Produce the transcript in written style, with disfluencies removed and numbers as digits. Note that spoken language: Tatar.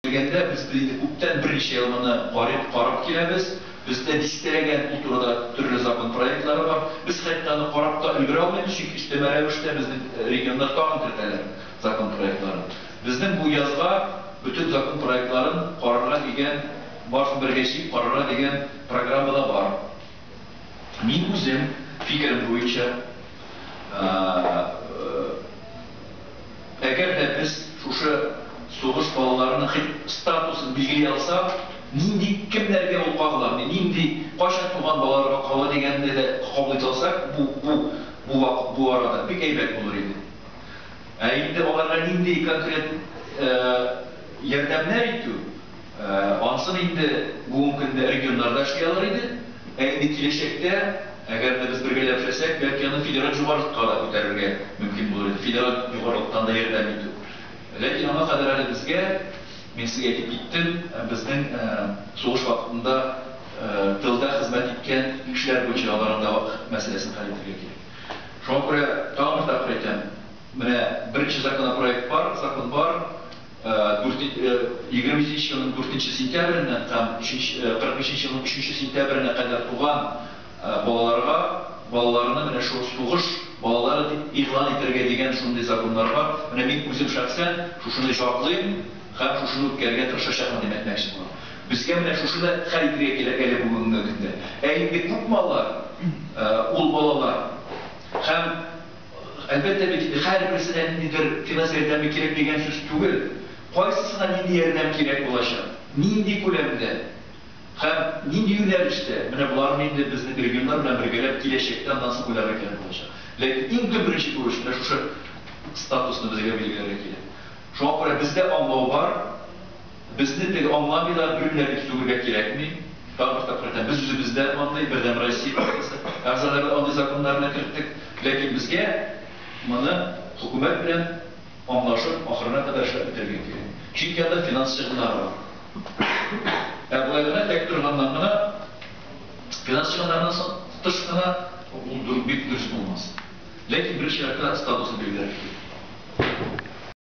Дигәндә, без инде күптән берничә ел моны карыйк, карап киләбез. Бездә дистәләгән ул турыда төрле закон проектлары бар. Без хәтта аны карап та өлгерә алмыйбыз, чөнки өстәмә рәвештә безнең регионнар тагын кертәләр закон проектларын. Безнең бу язга бөтен закон проектларын карарга дигән, барысын бергә җыеп карарга дигән программа да бар. Мин үзем, фикерем буенча, Әгәр дә без шушы сугыш балаларының хит статусын билгели алсак, нинди, кемнәргә ул кагыла, нинди, кайчан туган балаларга кагыла дигәнне дә кабул итә алсак, бу, бу, бу вакыт, бу арада бик әйбәт булыр иде. Ә инде аларга нинди конкрет ярдәмнәр итү, Анысын инде бүгенге көндә регионнар да эшли алыр иде. Ә инде киләчәктә, әгәр дә без бергәләп эшләсәк, бәлки аны федераль югарылыкка да күтәрергә мөмкин булыр иде, федераль югарылыктан да ярдәм итү. Ләкин аңа кадәр әле безгә, мин сезгә әйтеп киттем, безнең сугыш вакытында тылда хезмәт иткән кешеләр буенча аларның да мәсьәләсен хәл итәргә кирәк. Шуңа күрә тагын бер тапкыр әйтәм, менә беренче законопроект бар, закон бар, 27 елның дүртенче сентябреннән һәм 45 елның өченче сентябренә кадәр туган балаларга, балаларны менә шул сугыш балалары дип игълан итәргә дигән шундый законнар бар. Менә мин үзем шәхсән шушыны җаклыйм һәм шушыны үткәрергә тырышачакмын дип әйтмәкче булам. Безгә менә шушыны хәл итәргә кирәк әле бүгенге көндә. Ә инде күпме алар, ул балалар һәм Әлбәттә бит инде һәрберсенә ниндидер финанс ярдәме кирәк дигән сүз түгел. Кайсысына нинди ярдәм кирәк булачак, нинди күләмдә һәм нинди юнәлештә, менә боларны инде безнең регионнар белән бергәләп киләчәктә аннан соң уйларга кирәк булачак. Ләкин иң төп беренче бурыч менә шушы статусны безгә билгеләргә кирәк. Шуңа күрә бездә аңлау бар. Безне теге аңламыйлар, белмиләр дип сүгергә кирәкми. Тагын бер тапкыр әйтәм, без үзебез дә андый, Бердәм Россия партиясе әгъзалары да андый законнарны керттек. Ләкин безгә моны хөкүмәт белән аңлашып, ахырына кадәр эшләп бетерергә кирәк. Чөнки анда финанс чыгымнары бар. Ә болай гына тәк торганнан гына, финанс чыгымнарыннан соң тыш кына ул бик дөрес булмас. Ләкин беренче чиратта статусын билгеләргә кирәк.